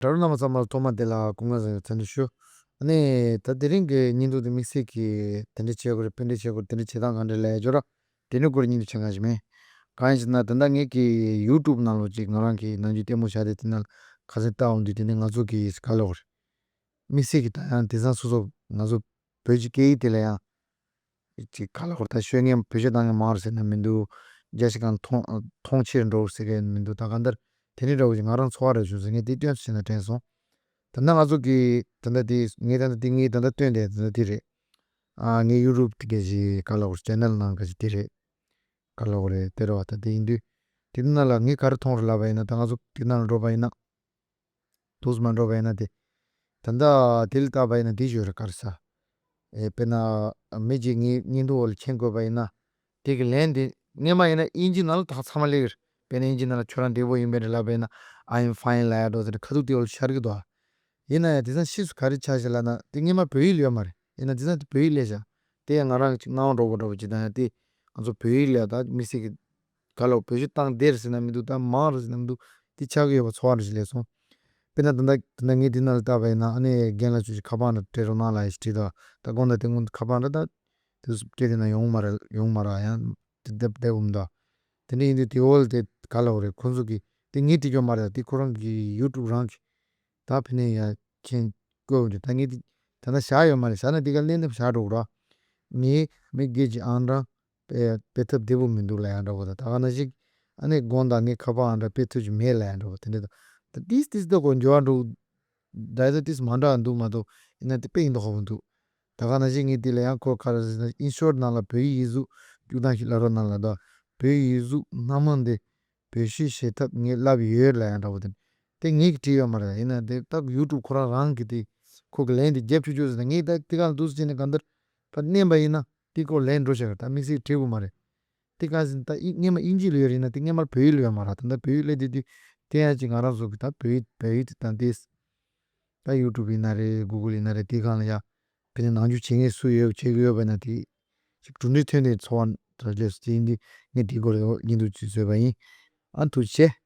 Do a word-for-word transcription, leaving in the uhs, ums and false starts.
དྲ་གྲོགས་རྣམ་པ་ཚང་མར་ཐོག་མ་དེ་ལ་སྐུ་ཁམས་བཟང་བའི་འཚམས་འདྲི་ཞུ། ཨ་ནི་ད་དེ་རིང་གི་བརྙན་ཐུང་དེ་དམིགས་བསལ་གྱིས་དེ་འདྲ་བྱེད་དགོས་རེད། དཔེ་འདྲ་བྱེད་དགོས་རེད། དེ་འདྲ་བྱེད་སྟངས་གང་འདྲ་ལས་ཡ་ཅོ་ར་དེ་འདྲ་སྐོར་བརྙན་ཐུང་བྱེད་མཁན་ཞིག་མིན། གང་ཡིན་ཞེ་ན། ད་ལྟ་ངེད་ཀྱི་ཡུ་ཊུབ་ནང་ལོགས་ཅིག་ང་རང་གི་ནམ་རྒྱུན་ལྟད་མོ་བྱ་དེ་དེ་ནང་ཁ་སང་ལྟ་འོང་དུས་དེ་ནས་ང་ཚོ་གི་ག་ལབ་དགོས་རེད། དམིགས་བསལ་གྱིས་ད་ཡང་དེང་སང་སོ་སོ་ང་ཚོ་བོད་ཀྱི་སྐད་ཡིག་དེ་ལ་ཡང་ཅིག་ག་ལབ་དགོས་རེད། ད་ཤོད་མཁན་བེད་སྤྱོད་བཏང་མཁན་མང་རུ་ཟེར་ན་མི་འདུག་རྒྱ་ཞིག་གང་མཐོང་མཐོང་ཆེར་འགྲོ་ཟེར་མཁན་མི་འདུག་ད་གང་ལྟར་དེ་འདྲའི་འདྲ་བོ་ཞིག་ང་རང་ཚོར་བ་རེ་བྱུང་ཟེར། ངས་དེ་སྟོན་ཟེར་ན་དྲན་སོང་། ད་ལྟ་ང་ཚོ་གི་ད་ལྟ་དེ་ངས་ད་ལྟ་དེ་ངས་ད་ལྟ་སྟོན་དེ་ད་ལྟ་དེ་རེད། ཨ་ངའི་ཡུ་ཊུབ་དེ་ག་ཞིག་ག་ལབ་དགོས་རེད། ཅེ་ནལ་ནང་ག་ཞིག་དེ་རེད། ག་ལབ་དགོས་རེད། དེ་རེད་བ། ད་དེ་ཡིན་དུས་དེ་ནང་ལ་ངས་ག་རེ་མཐོང་རེད་ལབ་པ་ཡིན་ན། ད་ང་ཚོ་དེ་ནང་ལ་འགྲོ་བ་ཡིན་ན། དུས་མ་འགྲོ་བ་ཡིན་ན་དེ། ད་ལྟ་དེ་ལ་བལྟས་པ་ཡིན་ན་དེ་ཞོར་རེད། ག་རེ་ཟ། ཨེ་དཔེར་ན་མི་གཅིག་ངའི་བརྙན་ཐུང་འོག་ལ་མཆན་བཀོད་པ་ཡིན་ན། དེ་གི་ལན་དེ་སྔོན་མ་ཡིན་ན་དབྱིན་ཇི་ནང་ལ་ད་ཚང་མ་སླེབས་ཀྱི་རེད། དཔེར་ན་དབྱིན་ཇི་ནང་ལ་ཁྱོད་རང་བདེ་པོ་ཡིན་པས་རེད་ལབ་པ་ཡིན་ན། I'm fine ལབ་ཡ་འགྲོ་ཟེར་ནས་ཁ་ཐུག་དེ་འོག་ལ་ཤར་གི་འདུག་ཨ། ཡིན་ན་ཡང་དེང་སང་ཕྱིས་སུ་ག་རེ་ཆགས་ཤག་ལབ་ན། དེ་སྔོན་མ་བོད་ཡིག་ལ་ཡོད་མ་རེད། ཡིན་ན་དེང་སང་དེ་བོད་ཡིག་སླེབས་ཤག་དེ་ཡང་ང་རང་གི་ཅིག་སྣང་བ་འགྲོ་པོ་འདྲ་པོ་ཅིག་དང་ཡང་དེ་ང་ཚོ་བོད་ཡིག་ལ་ད་དམིགས་བསལ་གྱི་ག་ལབ་བེད་སྤྱོད་བཏང་བསྡད་རེད་ཟེར་ན་མི་འདུག་ད་མང་རེད་ཟེར་ན་མི་འདུག་དེ་ཆགས་ཀྱི་ཡོད་པ་ཚོར་བ་འདྲ་ཞིག་སླེབས་སོང་། དཔེར་ན་ད་ལྟ་ད་ལྟ་ངས་འདི་ནང་ལ་བལྟས་པ་ཡིན་ན། ཨ་ནི་རྒན་ལགས་ཚོས་ཁ་པར་འདྲ་སྤྲད་རོགས་གནང་ལབ་ཡ་ཞིག་བྲིས་འདུག་ད་དགོང་དག་དེ་སྔོན་ཁ་པར་འདྲ་ད་དེ་ཚོ་སྤྲད་དེ་ན་ཡོང་མ་རེད། ཡོང་མ་རེད། ཡང་དེ་བསྡད་བསྡད་འོང་འདུག་དེ་འདྲ་ཡིན་དུས་དེ་འོག་ལ་དེ་ག་ལབ་དགོས་རེད། ཁོང་ཚོ་གིས་དེ་ངས་བྲིས་ཀྱི་ཡོད་མ་རེད། དེ་ཁོ་རང་གི་ཡུ་ཊུབ་རང་གི་ད་ཕི་ནས་ཡ་མཆན་བཀོད་འདུག་ད་ངས་དེ་ད་ལྟ་བཞག་ཡོད་མ་རེད། བཞག་ན་དེ་ག་ལན་འདེབས་བཞག་འགྲོ་གི་རེད། ངས་མི་སྒེར་གྱི་ཨང་གྲངས་སྤེལ་སྤེལ་ཐབས་བདེ་པོ་མི་འདུག་ལབ་ཡ་འདྲ་པོ་དང་། ད་ག་ནང་བཞིན་ཨ་ནི་དགོང་དག་ངས་ཁ་པར་ཨང་གྲངས་སྤེལ་ཐུབ་ཀྱི་མེད་ལབ་ཡ་འདྲ་པོ་དེ་འདྲ་དང་། ད་ཏིས་ཏིས་ད་གོ་འགྱུར་བ་འགྲོ་ད་ད་ཏིས་མ་འདྲ་བ་འདུག་མ་གཏོགས་ཡིན་ན་དེ་དཔེ་ཡིན་མདོག་ཁ་པོ་འདུག་ད་ག་ནང་བཞིན་ངས་དེ་ལ་ཡང་ཁོ་ག་རེ་ཟེར་ན། ཨིན་ཤོར་ནང་ལ་བོད་ཡིག་ཡིག་གཟུགས་བཅུག་སྟངས་ཤིག་ལབ་རོགས་གནང་ལབ་དང་། བོད་ཡིག་ཡིག་གཟུགས་སྣ་མང་འདི་བེད་སྤྱོད་བྱེད་ཐབས་ངས་བསླབས་ཡོད་ལབ་ཡ་འདྲ་པོ་དེ། དེ་ངས་ཀྱིས་བྲིས་ཡོད་མ་རེད། ཡིན་ན་དེ་ད་ཡུ་ཊུབ་ཁོ་རང་རང་གིས་དེ་ཁོ་གི་ལན་དེ་རྒྱབ་ཆོག་ཆོག་ཟེར་ན། ངས་ད་དེ་ག་ལ་འདུག་སེ་བྱས་ནས་གང་ལྟར་ཕར་མནན་པ་ཡིན་ན་དེ་ཁོ་ལན་འགྲོ་བཞག་གི་རེད། ད་དམིགས་བསལ་བྲིས་དགོས་མ་རེད། དེ་ག་ཟེར་ན་ད་ཨི་སྔོན་མ་དབྱིན་ཇི་ལ་ཡོད་རེད། ཡིན་ན་དེ་སྔོན་མར་བོད་ཡིག་ལ་ཡོད་མ་རེད། ད་ལྟ་བོད་ཡིག་སླེབས་དུས་དེ་དེ་ཡང་ཅིག་ང་རང་ཚོ་གི་ད་བོད་ཡིག་བོད་ཡིག་དེ་དང་དེ་ད་ཡུ་ཊུབ་ཡིན་ན་རེད། གུ་གུལ་ཡིན་ན་རེད། དེ་སྒང་ལ་ཡ་ཕི་ནས་ནང་འཇུག་བྱེད་མཁན་སུ་ཡོད་བྱེད་ཀྱི་ཡོད་པ་ཡིན་ན་དེ་ཅིག་གྲུབ་འབྲས་ཐོན་ཏེ་ཚོར་བ་འདྲ་སླེབས་སོང་། དེ་ཡིན་དུས་ངས་དེའི་སྐོར་ལ་བརྙན་ཐུང་ཅིག་བཟོས་པ་ཡིན། ཨ་ཐུགས་རྗེ་ཆེ།